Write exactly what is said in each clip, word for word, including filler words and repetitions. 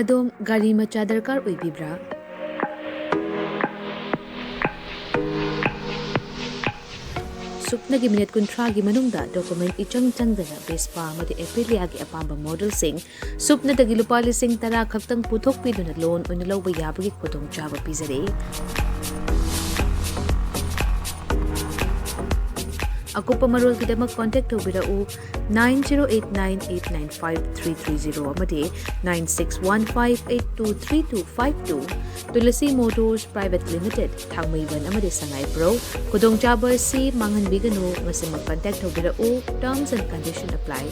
ꯑꯗꯣꯝ ꯒꯥꯔꯤ ꯃꯆꯥ ꯗꯔꯀꯥꯔ ꯑꯣꯏꯕꯤꯕ꯭ꯔꯥ? ꯁꯨꯞꯅꯒꯤ ꯃꯤꯅꯤꯠ ꯀꯨꯟꯊ꯭ꯔꯥꯒꯤ ꯃꯅꯨꯡꯗ ꯗꯣꯀꯨꯃꯦꯟ ꯏꯆꯪ ꯆꯪꯗꯅ ꯚꯦꯁꯄꯥ ꯑꯃꯗꯤ ꯑꯦꯄꯤꯂꯤꯌꯥꯒꯤ ꯑꯄꯥꯝꯕ ꯃꯣꯗꯦꯜꯁꯤꯡ ꯁꯨꯞꯅꯗꯒꯤ ꯂꯨꯄꯥ ꯂꯤꯁꯤꯡ ꯇꯔꯥ ꯈꯛꯇꯪ ꯄꯨꯊꯣꯛꯄꯤꯗꯨꯅ ꯂꯣꯟ ꯑꯣꯏꯅ ꯂꯧꯕ ꯌꯥꯕꯒꯤ ꯈꯨꯗꯣꯡꯆꯥꯕ ꯄꯤꯖꯔꯤ꯫ ꯑꯀꯨꯞꯄ ꯃꯔꯣꯜꯒꯤꯗꯃꯛ ꯀꯣꯟꯇꯦꯛ ꯇꯧꯕꯤꯔꯛꯎ, nine zero eight nine eight nine five three three zero ꯑꯃꯗꯤ nine six one five eight two three two five two꯫ Tulsi motors private limited, Thangmeiband ꯑꯃꯗꯤ ꯁꯉꯥꯏꯄ꯭ꯔꯧ꯫ ꯈꯨꯗꯣꯡꯆꯥꯕ ꯑꯁꯤ ꯃꯥꯡꯍꯟꯕꯤꯒꯅꯨ꯫ ꯃꯁꯤꯃꯛ ꯀꯟꯇꯦꯛ ꯇꯧꯕꯤꯔꯛꯎ꯫ Terms and condition apply꯫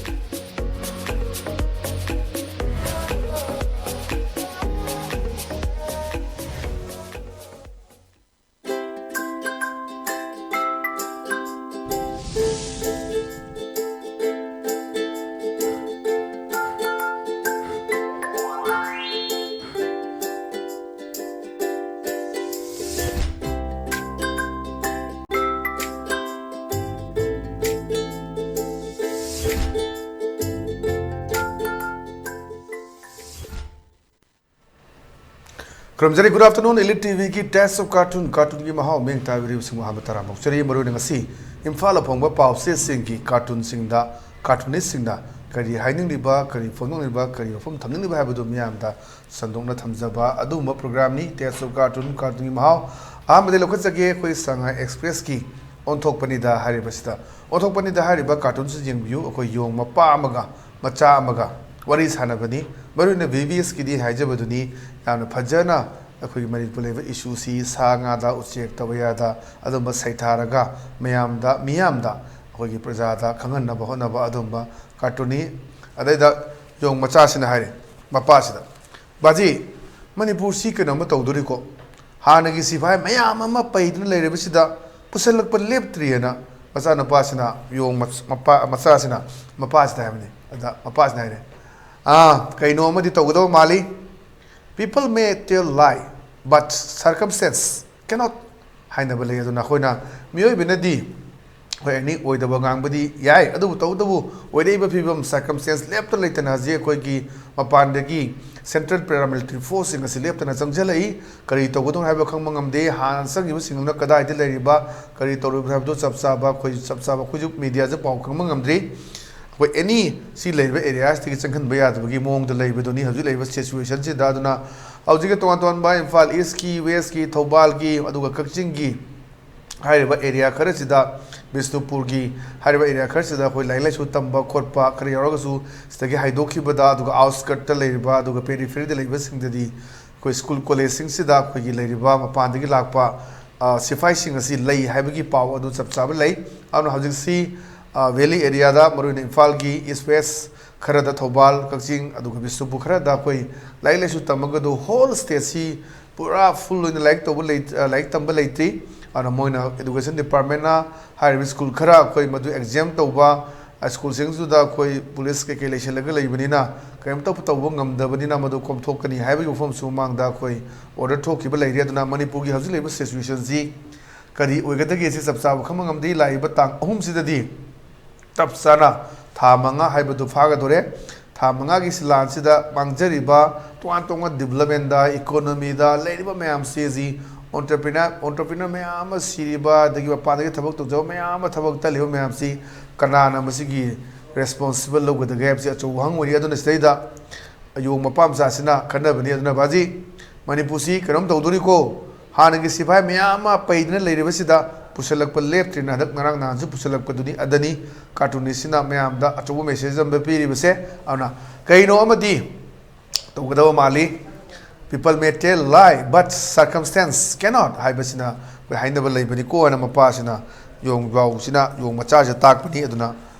ꯈꯨꯔꯨꯝꯖꯔꯤ꯫ Good afternoon, Elite ꯇꯤꯚꯤꯒꯤ Taste of Cartoon, ꯀꯥꯔꯇꯨꯟꯒꯤ ꯃꯍꯥꯎ ꯃꯤꯠꯌꯦꯡ ꯇꯥꯕꯤꯔꯤꯕꯁꯤꯡꯕꯨ ꯑꯍꯥꯟꯕ ꯇꯔꯥꯝꯅ ꯑꯣꯛꯆꯔꯤ꯫ ꯃꯔꯨꯑꯣꯏꯅ ꯉꯁꯤ ꯏꯝꯐꯥꯜꯗ ꯐꯣꯡꯕ ꯄꯥꯎꯆꯦꯁꯤꯡꯒꯤ ꯀꯥꯔꯇꯨꯟꯁꯤꯡꯗ, ꯀꯥꯔꯇꯨꯅꯤꯁꯁꯤꯡꯅ ꯀꯔꯤ ꯍꯥꯏꯅꯤꯡꯂꯤꯕ, ꯀꯔꯤ ꯐꯣꯡꯗꯣꯛꯅꯤꯡꯂꯤꯕ, ꯀꯔꯤ ꯋꯥꯐꯝ ꯊꯝꯅꯤꯡꯂꯤꯕ ꯍꯥꯏꯕꯗꯨ ꯃꯤꯌꯥꯝꯗ ꯁꯟꯗꯣꯛꯅ ꯊꯝꯖꯕ ꯑꯗꯨꯒꯨꯝꯕ ꯄ꯭ꯔꯣꯒ꯭ꯔꯥꯝꯅꯤ Taste of Cartoon, ꯀꯥꯔꯇꯨꯟꯒꯤ ꯃꯍꯥꯎ꯫ ꯑꯍꯥꯟꯕꯗ ꯂꯧꯈꯠꯆꯒꯦ ꯑꯩꯈꯣꯏ ꯁꯉꯥꯏ ꯑꯦꯛꯁꯄ꯭ꯔꯦꯁꯀꯤ ꯑꯣꯟꯊꯣꯛꯄꯅꯤꯗ ꯍꯥꯏꯔꯤꯕꯁꯤꯗ꯫ ꯑꯣꯟꯊꯣꯛꯄꯅꯤꯗ ꯍꯥꯏꯔꯤꯕ ꯀꯥꯔꯇꯨꯟꯁꯤ ꯌꯦꯡꯕꯤꯌꯨ꯫ ꯑꯩꯈꯣꯏ ꯌꯣꯡ ꯃꯄꯥ ꯑꯃꯒ ꯃꯆꯥ ꯑꯃꯒ ꯋꯥꯔꯤ ꯁꯥꯟꯅꯕꯅꯤ꯫ ꯃꯔꯨꯑꯣꯏꯅ ꯚꯤ ꯚꯤ ꯑꯦꯁꯀꯤꯗꯤ ꯍꯥꯏꯖꯕꯗꯨꯅꯤ, ꯌꯥꯝꯅ ꯐꯖꯅ ꯑꯩꯈꯣꯏꯒꯤ ꯃꯅꯤꯄꯨꯔ ꯂꯩꯕ ꯏꯁꯨꯁꯤ, ꯁꯥ ꯉꯥꯗ, ꯎꯆꯦꯛꯇ, ꯋꯥꯌꯥꯗ ꯑꯗꯨꯝꯕ ꯁꯩꯊꯥꯔꯒ ꯃꯌꯥꯝꯗ, ꯃꯤꯌꯥꯝꯗ, ꯑꯩꯈꯣꯏꯒꯤ ꯄ꯭ꯔꯖꯥꯗ ꯈꯪꯍꯟꯅꯕ ꯍꯣꯠꯅꯕ ꯑꯗꯨꯝꯕ ꯀꯥꯔꯇꯨꯟꯅꯤ꯫ ꯑꯗꯩꯗ ꯌꯣꯡ ꯃꯆꯥꯁꯤꯅ ꯍꯥꯏꯔꯦ ꯃꯄꯥꯁꯤꯗ, "ꯕꯥꯖꯤ, ꯃꯅꯤꯄꯨꯔꯁꯤ ꯀꯩꯅꯣꯝꯃ ꯇꯧꯗꯣꯔꯤꯀꯣ꯫ ꯍꯥꯟꯅꯒꯤ ꯁꯤꯐꯥꯏ ꯃꯌꯥꯝ ꯑꯃ ꯄꯩꯗꯨꯅ ꯂꯩꯔꯕꯁꯤꯗ ꯄꯨꯁꯜꯂꯛꯄ ꯂꯦꯞꯇ꯭ꯔꯤꯑꯅ" ꯃꯆꯥꯅꯨꯄꯥꯁꯤꯅ, ꯌꯣꯡ ꯃꯆ-, ꯃꯄꯥ, ꯃꯆꯥꯁꯤꯅ ꯃꯄꯥꯁꯤꯗ ꯍꯥꯏꯕꯅꯤ꯫ ꯑꯗ ꯃꯄꯥꯁꯤꯅ ꯍꯥꯏꯔꯦ, "ꯑꯥ, ꯀꯩꯅꯣ ꯑꯃꯗꯤ ꯇꯧꯒꯗꯕ ꯃꯥꯜꯂꯤ꯫ People may tell lie, but circumstance cannot" ꯍꯥꯏꯅꯕ ꯂꯩ꯫ ꯑꯗꯨꯅ ꯑꯩꯈꯣꯏꯅ ꯃꯤꯑꯣꯏꯕꯅꯗꯤ ꯑꯩꯈꯣꯏ ꯑꯦꯅꯤ ꯑꯣꯏꯗꯕ ꯉꯥꯡꯕꯗꯤ ꯌꯥꯏ, ꯑꯗꯨꯕꯨ ꯇꯧꯕꯇꯕꯨ ꯑꯣꯏꯔꯛꯏꯕ ꯐꯤꯕꯝ circumstance ꯂꯦꯞꯇ ꯂꯩꯇꯅ ꯍꯧꯖꯤꯛ ꯑꯩꯈꯣꯏꯒꯤ ꯃꯄꯥꯟꯗꯒꯤ central paramilitary forceꯁꯤꯡ ꯑꯁꯤ ꯂꯦꯞꯇꯅ ꯆꯪꯁꯤꯜꯂꯛꯏ꯫ ꯀꯔꯤ ꯇꯧꯒꯗꯧꯅꯣ ꯍꯥꯏꯕ ꯈꯪꯕ ꯉꯝꯗꯦ꯫ ꯍꯥꯟꯅ ꯆꯪꯈꯤꯕꯁꯤꯡꯗꯨꯅ ꯀꯗꯥꯏꯗ ꯂꯩꯔꯤꯕ, ꯀꯔꯤ ꯇꯧꯔꯤꯕꯅꯣ ꯍꯥꯏꯕꯗꯨ ꯆꯞ ꯆꯥꯕ ꯑꯩꯈꯣꯏ, ꯆꯞ ꯆꯥꯕ ꯑꯩꯈꯣꯏꯁꯨ mediaꯁꯨ ꯄꯥꯎ ꯈꯪꯕ ꯉꯝꯗ꯭ꯔꯤ꯫ ꯑꯩꯈꯣꯏ ꯑꯦꯅꯤ ꯁꯤ ꯂꯩꯔꯤꯕ areaꯁꯤꯗꯒꯤ ꯆꯪꯍꯟꯕ ꯌꯥꯗꯕꯒꯤ ꯃꯑꯣꯡꯗ ꯂꯩꯕꯗꯨꯅꯤ ꯍꯧꯖꯤꯛ ꯂꯩꯔꯤꯕ situationꯁꯤꯗ꯫ ꯑꯗꯨꯅ ꯍꯧꯖꯤꯛꯀꯤ ꯇꯣꯉꯥꯟ ꯇꯣꯉꯥꯟꯕ ꯏꯝꯐꯥꯜ Eastꯀꯤ, Westꯀꯤ, ꯊꯧꯕꯥꯜꯒꯤ, ꯑꯗꯨꯒ ꯀꯛꯆꯤꯡꯒꯤ ꯍꯥꯏꯔꯤꯕ area ꯈꯔꯁꯤꯗ, ꯕꯤꯁꯅꯨꯄꯨꯔꯒꯤ ꯍꯥꯏꯔꯤꯕ area ꯈꯔꯁꯤꯗ ꯑꯩꯈꯣꯏ ꯂꯥꯏꯔꯤꯛ ꯂꯥꯏꯁꯨ ꯇꯝꯕ ꯈꯣꯠꯄ ꯈꯔ ꯌꯥꯎꯔꯒꯁꯨ, ꯁꯤꯗꯒꯤ ꯍꯥꯏꯗꯣꯛꯈꯤꯕꯗ, ꯑꯗꯨꯒ outskirtꯇ ꯂꯩꯔꯤꯕ, ꯑꯗꯨꯒ peripheryꯗ ꯂꯩꯕꯁꯤꯡꯗꯗꯤ ꯑꯩꯈꯣꯏ school collegeꯁꯤꯡꯁꯤꯗ ꯑꯩꯈꯣꯏꯒꯤ ꯂꯩꯔꯤꯕ ꯃꯄꯥꯟꯗꯒꯤ ꯂꯥꯛꯄ, ꯑ, ꯁꯤꯐꯥꯏꯁꯤꯡ ꯑꯁꯤ ꯂꯩ ꯍꯥꯏꯕꯒꯤ ꯄꯥꯎ ꯑꯗꯨ ꯆꯞ ꯆꯥꯕ ꯂꯩ꯫ ꯑꯗꯨꯅ ꯍꯧꯖꯤꯛꯁꯤ, ꯑ, valley areaꯗ, ꯃꯔꯨꯑꯣꯏꯅ ꯏꯝꯐꯥꯜꯒꯤ East West ꯈꯔꯗ, ꯊꯧꯕꯥꯜ, ꯀꯛꯆꯤꯡ, ꯑꯗꯨꯒ ꯕꯤꯁꯅꯨꯄꯨꯔ ꯈꯔꯗ ꯑꯩꯈꯣꯏ ꯂꯥꯏꯔꯤꯛ ꯂꯥꯏꯁꯨ ꯇꯝꯃꯒꯗꯨ whole stateꯁꯤ ꯄꯨꯔꯥ full ꯑꯣꯏꯅ ꯂꯥꯏꯔꯤꯛ ꯇꯧꯕ ꯂꯩ-, ꯑ, ꯂꯥꯏꯔꯤꯛ ꯇꯝꯕ ꯂꯩꯇ꯭ꯔꯤ꯫ ꯑꯗꯨꯅ ꯃꯣꯏꯅ education departmentꯅ ꯍꯥꯏꯔꯤꯕ school ꯈꯔ ꯑꯩꯈꯣꯏ ꯃꯗꯨ exempt ꯇꯧꯕ, ꯑ, schoolꯁꯤꯡꯗꯨꯗ ꯑꯩꯈꯣꯏ police ꯀꯩꯀꯩ ꯂꯩꯁꯤꯜꯂꯒ ꯂꯩꯕꯅꯤꯅ ꯀꯔꯤꯝꯇ ꯇꯧꯕ ꯉꯝꯗꯕꯅꯤꯅ ꯃꯗꯨ ꯀꯣꯝꯊꯣꯛꯀꯅꯤ ꯍꯥꯏꯕꯒꯤ ꯋꯥꯐꯝꯁꯨ ꯃꯃꯥꯡꯗ ꯑꯩꯈꯣꯏ order ꯊꯣꯛꯈꯤꯕ ꯂꯩꯔꯦ꯫ ꯑꯗꯨꯅ ꯃꯅꯤꯄꯨꯔꯒꯤ ꯍꯧꯖꯤꯛ ꯂꯩꯔꯤꯕ situationꯁꯤ ꯀꯔꯤ ꯑꯣꯏꯒꯗꯒꯦ ꯁꯤ ꯆꯞ ꯆꯥꯕ ꯈꯪꯕ ꯉꯝꯗꯦ꯫ ꯂꯥꯛꯏꯕ ꯇꯥꯡ ꯑꯍꯨꯝꯁꯤꯗꯗꯤ ꯆꯞ ꯆꯥꯅ ꯊꯥ ꯃꯉꯥ ꯍꯥꯏꯕꯗꯨ ꯐꯥꯒꯗꯣꯔꯦ꯫ ꯊꯥ ꯃꯉꯥꯒꯤ ꯁꯤ ꯂꯥꯟꯁꯤꯗ ꯃꯥꯡꯖꯔꯤꯕ ꯇꯣꯉꯥꯟ ꯇꯣꯉꯥꯟꯕ developmentꯗ, economyꯗ ꯂꯩꯔꯤꯕ ꯃꯌꯥꯝꯁꯤ, entrepreneur, entrepreneur ꯃꯌꯥꯝ ꯑꯃ ꯁꯤꯔꯤꯕ, ꯑꯗꯒꯤ ꯃꯄꯥꯟꯗꯒꯤ ꯊꯕꯛ ꯇꯧꯖꯕ ꯃꯌꯥꯝ ꯑꯃ ꯊꯕꯛ ꯇꯠꯂꯤꯕ ꯃꯌꯥꯝꯁꯤ ꯀꯅꯥꯅ ꯃꯁꯤꯒꯤ responsible ꯂꯧꯒꯗꯒꯦ ꯍꯥꯏꯕꯁꯤ ꯑꯆꯧꯕ ꯋꯥꯍꯪ ꯑꯣꯏꯔꯤ꯫ ꯑꯗꯨꯅ ꯁꯤꯗꯩꯗ ꯑꯌꯣꯡ ꯃꯄꯥ ꯃꯆꯥꯁꯤꯅ ꯈꯟꯅꯕꯅꯤ꯫ ꯑꯗꯨꯅ ꯕꯥꯖꯤ, ꯃꯅꯤꯄꯨꯔꯁꯤ ꯀꯩꯅꯣꯝ ꯇꯧꯗꯣꯔꯤꯀꯣ, ꯍꯥꯟꯅꯒꯤ ꯁꯤꯐꯥꯏ ꯃꯌꯥꯝ ꯑꯃ ꯄꯩꯗꯅ ꯂꯩꯔꯤꯕꯁꯤꯗ ꯄꯨꯁꯜꯂꯛꯄ ꯂꯦꯞꯇ꯭ꯔꯤꯅ ꯍꯟꯗꯛ ꯉꯔꯥꯡ ꯅꯍꯥꯟꯁꯨ ꯄꯨꯁꯜꯂꯛꯄꯗꯨꯅꯤ꯫ ꯑꯗꯅꯤ cartoonistꯁꯤꯅ ꯃꯌꯥꯝꯗ ꯑꯆꯧꯕ message ꯑꯃ ꯄꯤꯔꯤꯕꯁꯦ꯫ ꯑꯗꯨꯅ ꯀꯩꯅꯣ ꯑꯃꯗꯤ ꯇꯧꯒꯗꯕ ꯃꯥꯜꯂꯤ꯫ People may tell lie, but circumstance cannot ꯍꯥꯏꯕꯁꯤꯅ ꯑꯩꯈꯣꯏ ꯍꯥꯏꯅꯕ ꯂꯩꯕꯅꯤꯀꯣ ꯍꯥꯏꯅ ꯃꯄꯥꯁꯤꯅ, ꯌꯣꯡꯖꯥꯎꯁꯤꯅ ꯌꯣꯡ ꯃꯆꯥꯁꯤꯗ ꯇꯥꯛꯄꯅꯤ꯫ ꯑꯗꯨꯅ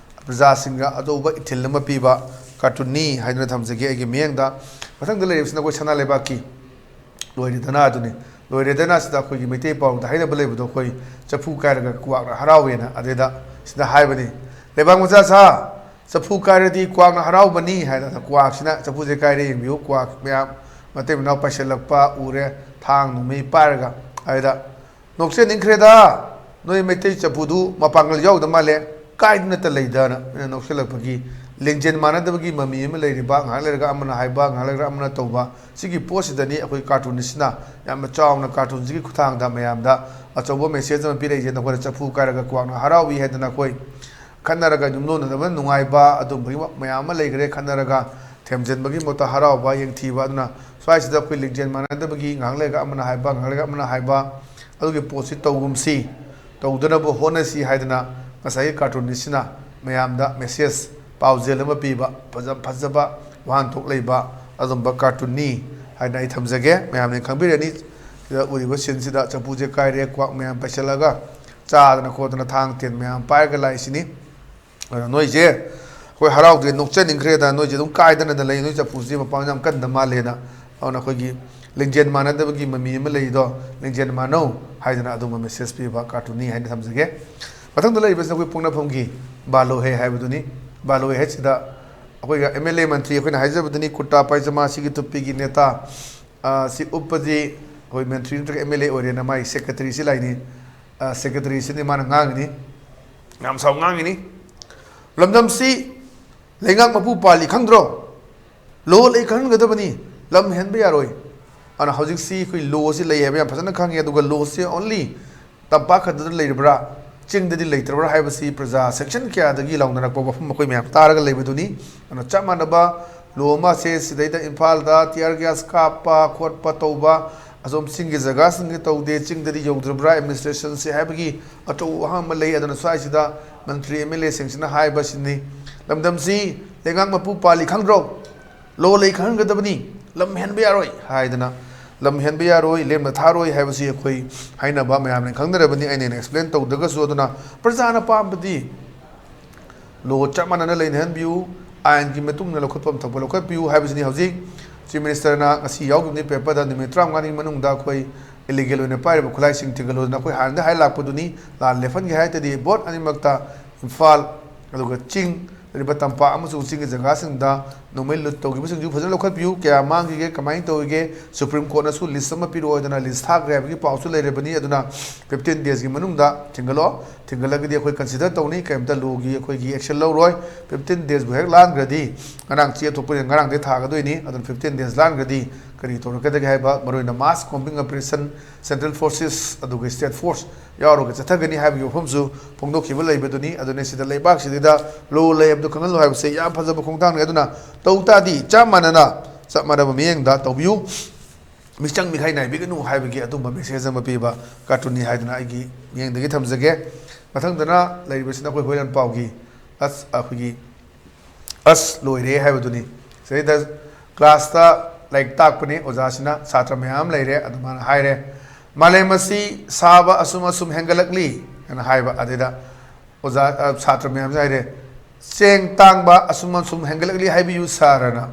ꯄ꯭ꯔꯖꯥꯁꯤꯡꯗ ꯑꯆꯧꯕ ꯏꯊꯤꯜ ꯑꯃ ꯄꯤꯕ cartoonꯅꯤ ꯍꯥꯏꯗꯨꯅ ꯊꯝꯖꯒꯦ ꯑꯩꯒꯤ ꯃꯤꯠꯌꯦꯡꯗ꯫ ꯃꯊꯪꯗ ꯂꯩꯔꯤꯕꯁꯤꯅ ꯑꯩꯈꯣꯏ ꯁꯅꯥ ꯂꯩꯕꯥꯛꯀꯤ ꯂꯣꯏꯔꯦꯗꯅ ꯑꯗꯨꯅꯤ꯫ ꯂꯣꯏꯔꯦꯗꯅ ꯁꯤꯗ ꯑꯩꯈꯣꯏꯒꯤ ꯃꯩꯇꯩ ꯄꯥꯎꯗ ꯍꯥꯏꯅꯕ ꯂꯩꯕꯗꯣ, ꯑꯩꯈꯣꯏ ꯆꯐꯨ ꯀꯥꯏꯔꯒ ꯀ꯭ꯋꯥꯛꯅ ꯍꯔꯥꯎꯋꯦꯅ꯫ ꯑꯗꯩꯗ ꯁꯤꯗ ꯍꯥꯏꯕꯅꯤ, "ꯂꯩꯕꯥꯛ ꯃꯆꯥ ꯁꯥ, ꯆꯐꯨ ꯀꯥꯏꯔꯗꯤ ꯀ꯭ꯋꯥꯛꯅ ꯍꯔꯥꯎꯕꯅꯤ" ꯍꯥꯏꯗꯅ꯫ ꯀ꯭ꯋꯥꯛꯁꯤꯅ ꯆꯐꯨꯁꯦ ꯀꯥꯏꯔꯦ ꯌꯦꯡꯕꯤꯌꯨ, ꯀ꯭ꯋꯥꯛ ꯃꯌꯥꯝ ꯃꯇꯩ ꯃꯅꯥꯎ ꯄꯥꯏꯁꯤꯜꯂꯛꯄ ꯎꯔꯦ, ꯊꯥꯡ ꯅꯨꯡꯃꯩ ꯄꯥꯏꯔꯒ꯫ ꯑꯗꯩꯗ "ꯅꯣꯛꯆꯅꯤꯡꯈ꯭ꯔꯦꯗ, ꯅꯣꯏ ꯃꯩꯇꯩ ꯆꯐꯨꯗꯨ ꯃꯄꯥꯡꯒꯜ ꯌꯥꯎꯗ ꯃꯥꯜꯂꯦ, ꯀꯥꯏꯗꯅꯇ ꯂꯩꯗꯅ ꯃꯤꯅ ꯅꯣꯛꯁꯤꯜꯂꯛꯄꯒꯤ ꯂꯦꯡꯖꯦꯜ ꯃꯥꯟꯅꯗꯕꯒꯤ ꯃꯃꯤ ꯑꯃ ꯂꯩꯔꯤꯕ, ꯉꯥꯏꯍꯥꯛ ꯂꯩꯔꯒ ꯑꯃꯅ ꯍꯥꯏꯕ, ꯉꯥꯏꯍꯥꯛ ꯂꯩꯔꯒ ꯑꯃꯅ ꯇꯧꯕ, ꯁꯤꯒꯤ ꯄꯣꯠꯁꯤꯗꯅꯤ ꯑꯩꯈꯣꯏ ꯀꯥꯔꯇꯨꯟꯁꯤꯅ ꯌꯥꯝꯅ ꯆꯥꯎꯅ ꯀꯥꯔꯇꯨꯟꯁꯤꯒꯤ ꯈꯨꯠꯊꯥꯡꯗ ꯃꯌꯥꯝꯗ ꯑꯆꯧꯕ ꯃꯦꯁꯦꯖ ꯑꯃ ꯄꯤꯔꯛꯏꯁꯦ꯫ ꯅꯈꯣꯏꯅ ꯆꯐꯨ ꯀꯥꯏꯔꯒ ꯀ꯭ꯋꯥꯛꯅ ꯍꯔꯥꯎꯏ ꯍꯥꯏꯗꯅ ꯑꯩꯈꯣꯏ ꯈꯠꯅꯔꯒ ꯌꯨꯝꯂꯣꯟꯅꯗꯕ ꯅꯨꯡꯉꯥꯏꯕ ꯑꯗꯨꯝꯕꯒꯤ ꯃꯌꯥꯝ ꯑꯃ ꯂꯩꯈ꯭ꯔꯦ꯫ ꯈꯠꯅꯔꯒ ꯊꯦꯝꯖꯤꯟꯕꯒꯤ ꯃꯍꯨꯠꯇ ꯍꯔꯥꯎꯕ, ꯌꯦꯡꯊꯤꯕ꯫ ꯑꯗꯨꯅ ꯁ꯭ꯋꯥꯏꯁꯤꯗ ꯑꯩꯈꯣꯏ ꯂꯤꯡꯖꯦꯜ ꯃꯥꯟꯅꯗꯕꯒꯤ, ꯉꯥꯏꯍꯥꯛ ꯂꯩꯔꯒ ꯑꯃꯅ ꯍꯥꯏꯕ, ꯉꯥꯏꯍꯥꯛ ꯂꯩꯔꯒ ꯑꯃꯅ ꯍꯥꯏꯕ, ꯑꯗꯨꯒꯤ ꯄꯣꯠꯁꯤ ꯇꯧꯒꯨꯝꯁꯤ, ꯇꯧꯗꯅꯕ ꯍꯣꯠꯅꯁꯤ ꯍꯥꯏꯗꯅ ꯉꯁꯥꯏꯒꯤ ꯀꯥꯔꯇꯨꯟꯅꯤꯁꯁꯤꯅ ꯃꯌꯥꯝꯗ ꯃꯦꯁꯦꯖ, ꯄꯥꯎꯖꯦꯜ ꯑꯃ ꯄꯤꯕ, ꯐꯖ ꯐꯖꯕ ꯋꯥꯍꯟꯊꯣꯛ ꯂꯩꯕ ꯑꯗꯨꯝꯕ ꯀꯥꯔꯇꯨꯟꯅꯤ ꯍꯥꯏꯅ ꯑꯩ ꯊꯝꯖꯒꯦ꯫ ꯃꯌꯥꯝꯅ ꯈꯪꯕꯤꯔꯅꯤ꯫ ꯁꯤꯗ ꯎꯔꯤꯕ ꯁꯤꯟꯁꯤꯗ ꯆꯐꯨꯁꯦ ꯀꯥꯏꯔꯦ, ꯀ꯭ꯋꯥꯛ ꯃꯌꯥꯝ ꯄꯩꯁꯤꯜꯂꯒ ꯆꯥꯗꯅ ꯈꯣꯠꯇꯅ ꯊꯥꯡ ꯇꯦꯟ ꯃꯌꯥꯝ ꯄꯥꯏꯔꯒ ꯂꯥꯛꯏꯁꯤꯅꯤ꯫ ꯑꯗꯨꯅ ꯅꯣꯏꯁꯦ ꯑꯩꯈꯣꯏ ꯍꯔꯥꯎꯗ꯭ꯔꯦ, ꯅꯣꯛꯆꯅꯤꯡꯈ꯭ꯔꯦꯗ, ꯅꯣꯏꯁꯦ ꯑꯗꯨꯝ ꯀꯥꯏꯗꯅꯗ ꯂꯩ, ꯅꯣꯏ ꯆꯐꯨꯁꯦ ꯃꯄꯥꯡꯒꯜ ꯌꯥꯝ ꯀꯟꯗ ꯃꯥꯜꯂꯦꯅ꯫ ꯑꯗꯨꯅ ꯑꯩꯈꯣꯏꯒꯤ ꯂꯤꯡꯖꯦꯜ ꯃꯥꯟꯅꯗꯕꯒꯤ ꯃꯃꯤ ꯑꯃ ꯂꯩꯔꯤꯗꯣ, ꯂꯤꯡꯖꯦꯜ ꯃꯥꯟꯅꯧ ꯍꯥꯏꯗꯅ ꯑꯗꯨꯝꯕ ꯃꯦꯁꯦꯖ ꯄꯤꯕ ꯀꯥꯔꯇꯨꯟꯅꯤ ꯍꯥꯏꯅ ꯊꯝꯖꯒꯦ꯫ ꯃꯊꯪꯗ ꯂꯩꯔꯤꯕꯁꯤꯅ ꯑꯩꯈꯣꯏ ꯄꯣꯛꯅꯐꯝꯒꯤ ꯕꯥꯂꯣꯍꯦ ꯍꯥꯏꯕꯗꯨꯅꯤ꯫ ꯕꯥꯂꯣꯍꯦ ꯍꯥꯏꯁꯤꯗ ꯑꯩꯈꯣꯏꯒ ꯑꯦꯝ ꯑꯦꯜ ꯑꯦ ꯃꯟꯇ꯭ꯔꯤ ꯑꯩꯈꯣꯏꯅ ꯍꯥꯏꯖꯕꯗꯨꯅꯤ, ꯀꯨꯔꯇꯥ ꯄꯥꯏꯖꯃꯥ ꯁꯤꯒꯤ ꯇꯨꯞꯄꯤꯒꯤ ꯅꯦꯇꯥ, ꯑ, ꯁꯤ ꯎꯞꯄꯗꯤ ꯑꯩꯈꯣꯏ ꯃꯟꯇ꯭ꯔꯤ ꯅꯠꯇ꯭ꯔꯒ ꯑꯦꯝ ꯑꯦꯜ ꯑꯦ ꯑꯣꯏꯔꯦꯅ ꯃꯥꯒꯤ ꯁꯦꯀ꯭ꯔꯦꯇꯔꯤꯁꯤ ꯂꯥꯛꯏꯅꯤ꯫ ꯑ, ꯁꯦꯀ꯭ꯔꯦꯇꯔꯤꯁꯤꯅꯤ ꯃꯥꯅ ꯉꯥꯡꯉꯤꯅꯤ, ꯌꯥꯝ ꯁꯥꯎ ꯉꯥꯡꯉꯤꯅꯤ꯫ ꯂꯝꯗꯝꯁꯤ ꯂꯩꯉꯥꯛ ꯃꯄꯨ ꯄꯥꯜꯂꯤ ꯈꯪꯗ꯭ꯔꯣ? ꯂꯣ ꯂꯩ ꯈꯪꯍꯟꯒꯗꯕꯅꯤ, ꯂꯝ ꯍꯦꯟꯕ ꯌꯥꯔꯣꯏ꯫ ꯑꯗꯨꯅ ꯍꯧꯖꯤꯛꯁꯤ ꯑꯩꯈꯣꯏ ꯂꯣꯁꯤ ꯂꯩ ꯍꯥꯏꯕ ꯌꯥꯝ ꯐꯖꯅ ꯈꯪꯉꯤ, ꯑꯗꯨꯒ ꯂꯣꯁꯤ ꯑꯣꯟꯂꯤ ꯇꯝꯄꯥꯛ ꯈꯛꯇꯗ ꯂꯩꯔꯤꯕ꯭ꯔꯥ, ꯆꯤꯡꯗꯗꯤ ꯂꯩꯇ꯭ꯔꯕ꯭ꯔꯥ ꯍꯥꯏꯕꯁꯤ ꯄ꯭ꯔꯖꯥ ꯁꯦꯛꯁꯟ ꯀꯌꯥꯗꯒꯤ ꯂꯥꯎꯅꯔꯛꯄ ꯋꯥꯐꯝ ꯑꯩꯈꯣꯏ ꯃꯌꯥꯝ ꯇꯥꯔꯒ ꯂꯩꯕꯗꯨꯅꯤ꯫ ꯑꯗꯨꯅ ꯆꯞ ꯃꯥꯟꯅꯕ ꯂꯣ ꯑꯃꯁꯦ ꯁꯤꯗꯩꯗ ꯏꯝꯐꯥꯜꯗ ꯇꯤꯌꯥꯔ ꯒ꯭ꯌꯥꯁ ꯀꯥꯞꯄ ꯈꯣꯠꯄ ꯇꯧꯕ ꯑꯁꯣꯝ ꯆꯤꯡꯒꯤ ꯖꯒꯥꯁꯤꯡꯗ ꯇꯧꯗꯦ, ꯆꯤꯡꯗꯗꯤ ꯌꯧꯗ꯭ꯔꯕ꯭ꯔꯥ ꯑꯦꯗꯃꯤꯅꯤꯁꯇ꯭ꯔꯦꯁꯟꯁꯦ ꯍꯥꯏꯕꯒꯤ ꯑꯆꯧꯕ ꯋꯥꯍꯪ ꯑꯃ ꯂꯩ꯫ ꯑꯗꯨꯅ ꯁ꯭ꯋꯥꯏꯁꯤꯗ ꯃꯟꯇ꯭ꯔꯤ ꯑꯦꯝ ꯑꯦꯜ ꯑꯦꯁꯤꯡꯁꯤꯅ ꯍꯥꯏꯕꯁꯤꯅꯤ, ꯂꯝꯗꯝꯁꯤ ꯂꯩꯉꯥꯛ ꯃꯄꯨ ꯄꯥꯜꯂꯤ ꯈꯪꯗ꯭ꯔꯣ? ꯂꯣ ꯂꯩ ꯈꯪꯍꯟꯒꯗꯕꯅꯤ, ꯂꯝ ꯍꯦꯟꯕ ꯌꯥꯔꯣꯏ ꯍꯥꯏꯗꯅ, ꯂꯝ ꯍꯦꯟꯕ ꯌꯥꯔꯣꯏ, ꯂꯦꯝꯅ ꯊꯥꯔꯣꯏ ꯍꯥꯏꯕꯁꯤ ꯑꯩꯈꯣꯏ ꯍꯥꯏꯅꯕ ꯃꯌꯥꯝꯅ ꯈꯪꯅꯔꯕꯅꯤ꯫ ꯑꯩꯅ ꯍꯦꯟꯅ ꯑꯦꯛꯁꯄ꯭ꯂꯦꯟ ꯇꯧꯗ꯭ꯔꯒꯁꯨ꯫ ꯑꯗꯨꯅ ꯄ꯭ꯔꯖꯥꯅ ꯄꯥꯝꯕꯗꯤ ꯂꯣ ꯆꯞ ꯃꯥꯟꯅꯅ ꯂꯩꯅꯍꯟꯕꯤꯌꯨ, ꯑꯥꯏꯟꯒꯤ ꯃꯇꯨꯡ ꯏꯟꯅ ꯂꯧꯈꯠꯐꯝ ꯊꯣꯛꯄ ꯂꯧꯈꯠꯄꯤꯌꯨ ꯍꯥꯏꯕꯁꯤꯅꯤ꯫ ꯍꯧꯖꯤꯛ ꯆꯤꯐ ꯃꯤꯅꯤꯁꯇꯔꯅ ꯉꯁꯤ ꯌꯥꯎꯈꯤꯕꯅꯤ ꯄꯦꯄꯔꯗ, ꯅꯨꯃꯤꯠ ꯇꯔꯥꯃꯉꯥꯅꯤ ꯃꯅꯨꯡꯗ ꯑꯩꯈꯣꯏ ꯏꯂꯤꯒꯦꯜ ꯑꯣꯏꯅ ꯄꯥꯏꯔꯤꯕ ꯈꯨꯠꯂꯥꯏꯁꯤꯡ ꯊꯤꯡꯒꯠꯂꯨꯗꯅ ꯑꯩꯈꯣꯏ ꯍꯥꯟꯅꯗꯤ ꯍꯥꯏ ꯂꯥꯛꯄꯗꯨꯅꯤ꯫ ꯂꯥꯟ ꯂꯦꯞꯍꯟꯒꯦ ꯍꯥꯏꯔꯒꯗꯤ ꯕꯣꯠ ꯑꯅꯤꯃꯛꯇ, ꯏꯝꯐꯥꯜ ꯑꯗꯨꯒ ꯆꯤꯡ, ꯂꯩꯔꯤꯕ ꯇꯝꯄꯥꯛ ꯑꯃꯁꯨꯡ ꯆꯤꯡꯒꯤ ꯖꯒꯥꯁꯤꯡꯗ ꯅꯣꯡꯃꯩ ꯂꯨꯠ ꯇꯧꯈꯤꯕꯁꯤꯡꯁꯨ ꯐꯖꯅ ꯂꯧꯈꯠꯄꯤꯌꯨ, ꯀꯌꯥ ꯃꯥꯡꯈꯤꯒꯦ, ꯀꯃꯥꯏꯅ ꯇꯧꯔꯤꯒꯦ, ꯁꯨꯄ꯭ꯔꯤꯝ ꯀꯣꯔꯠꯅꯁꯨ ꯂꯤꯁ ꯑꯃ ꯄꯤꯔꯛꯑꯣ ꯍꯥꯏꯗꯅ ꯂꯤꯁ ꯊꯥꯈ꯭ꯔꯦ ꯍꯥꯏꯕꯒꯤ ꯄꯥꯎꯁꯨ ꯂꯩꯔꯕꯅꯤ꯫ ꯑꯗꯨꯅ ꯐꯤꯐꯇꯤꯟ ꯗꯦꯖꯀꯤ ꯃꯅꯨꯡꯗ ꯊꯤꯡꯒꯠꯂꯣ, ꯊꯤꯡꯒꯠꯂꯒꯗꯤ ꯑꯩꯈꯣꯏ ꯀꯟꯁꯤꯗꯔ ꯇꯧꯅꯤ, ꯀꯔꯤꯝꯇ ꯂꯣꯒꯤ ꯑꯩꯈꯣꯏꯒꯤ ꯑꯦꯛꯁꯟ ꯂꯧꯔꯣꯏ꯫ ꯐꯤꯐꯇꯤꯟ ꯗꯦꯖꯕꯨ ꯍꯦꯛ ꯂꯥꯟꯈ꯭ꯔꯗꯤ, ꯉꯔꯥꯡ ꯆꯦ ꯊꯣꯛꯄꯅꯤꯅ ꯉꯔꯥꯡꯗꯩ ꯊꯥꯒꯗꯣꯏꯅꯤ꯫ ꯑꯗꯨꯅ ꯐꯤꯐꯇꯤꯟ ꯗꯦꯖ ꯂꯥꯟꯈ꯭ꯔꯗꯤ ꯀꯔꯤ ꯇꯧꯔꯛꯀꯗꯒꯦ ꯍꯥꯏꯕ, ꯃꯔꯨꯑꯣꯏꯅ ꯃꯥꯁ ꯀꯣꯝꯕꯤꯡ ꯑꯣꯄꯔꯦꯁꯟ, ꯁꯦꯟꯇ꯭ꯔꯦꯜ ꯐꯣꯔꯁꯦꯁ ꯑꯗꯨꯒ ꯁ꯭ꯇꯦꯠ ꯐꯣꯔꯁ ꯌꯥꯎꯔꯒ ꯆꯠꯊꯒꯅꯤ ꯍꯥꯏꯕꯒꯤ ꯋꯥꯐꯝꯁꯨ ꯐꯣꯡꯗꯣꯛꯈꯤꯕ ꯂꯩꯕꯗꯨꯅꯤ꯫ ꯑꯗꯨꯅ ꯁꯤꯗ ꯂꯩꯕꯥꯛꯁꯤꯗ ꯂꯣ ꯂꯩ ꯍꯥꯏꯕꯗꯨ ꯈꯪꯍꯜꯂꯨ ꯍꯥꯏꯕꯁꯦ ꯌꯥꯝ ꯐꯖꯕ ꯈꯣꯡꯊꯥꯡꯅꯤ꯫ ꯑꯗꯨꯅ ꯇꯧ ꯇꯥꯔꯗꯤ ꯆꯞ ꯃꯥꯟꯅꯅ, ꯆꯞ ꯃꯥꯟꯅꯕ ꯃꯤꯠꯌꯦꯡꯗ ꯇꯧꯕꯤꯌꯨ, ꯃꯤꯆꯪ ꯃꯤꯈꯥꯏ ꯅꯥꯏꯕꯤꯒꯅꯨ ꯍꯥꯏꯕꯒꯤ ꯑꯗꯨꯝꯕ ꯃꯦꯁꯦꯖ ꯑꯃ ꯄꯤꯕ ꯀꯥꯔꯇꯨꯟꯅꯤ ꯍꯥꯏꯗꯨꯅ ꯑꯩꯒꯤ ꯃꯤꯠꯌꯦꯡꯗꯒꯤ ꯊꯝꯖꯒꯦ꯫ ꯃꯊꯪꯗꯅ ꯂꯩꯔꯤꯕꯁꯤꯅ ꯑꯩꯈꯣꯏ ꯍꯨꯏꯔꯥꯟ ꯄꯥꯎꯒꯤ ꯑꯁ ꯑꯩꯈꯣꯏꯒꯤ ꯑꯁ ꯂꯣꯏꯔꯦ ꯍꯥꯏꯕꯗꯨꯅꯤ꯫ ꯁꯤꯗꯩꯗ ꯀ꯭ꯂꯥꯁꯇ ꯂꯥꯏꯔꯤꯛ ꯇꯥꯛꯄꯅꯤ, ꯑꯣꯖꯥꯁꯤꯅ ꯁꯥꯇ꯭ꯔ ꯃꯌꯥꯝ ꯑꯃ ꯂꯩꯔꯦ꯫ ꯑꯗꯨ ꯃꯥꯅ ꯍꯥꯏꯔꯦ, "ꯃꯥꯂꯦꯝ ꯑꯁꯤ ꯁꯥꯕ ꯑꯁꯨꯝ ꯑꯁꯨꯝ ꯍꯦꯟꯒꯠꯂꯛꯂꯤ" ꯍꯥꯏꯅ ꯍꯥꯏꯕ꯫ ꯑꯗꯨꯗ ꯑꯣꯖꯥ, ꯑ, ꯁꯥꯇ꯭ꯔ ꯃꯌꯥꯝꯁꯦ ꯍꯥꯏꯔꯦ, "ꯆꯦꯡ ꯇꯥꯡꯕ ꯑꯁꯨꯝ ꯑꯁꯨꯝ ꯍꯦꯟꯒꯠꯂꯛꯂꯤ ꯍꯥꯏꯕꯤꯌꯨ ꯁꯥꯔ" ꯍꯥꯏꯅ꯫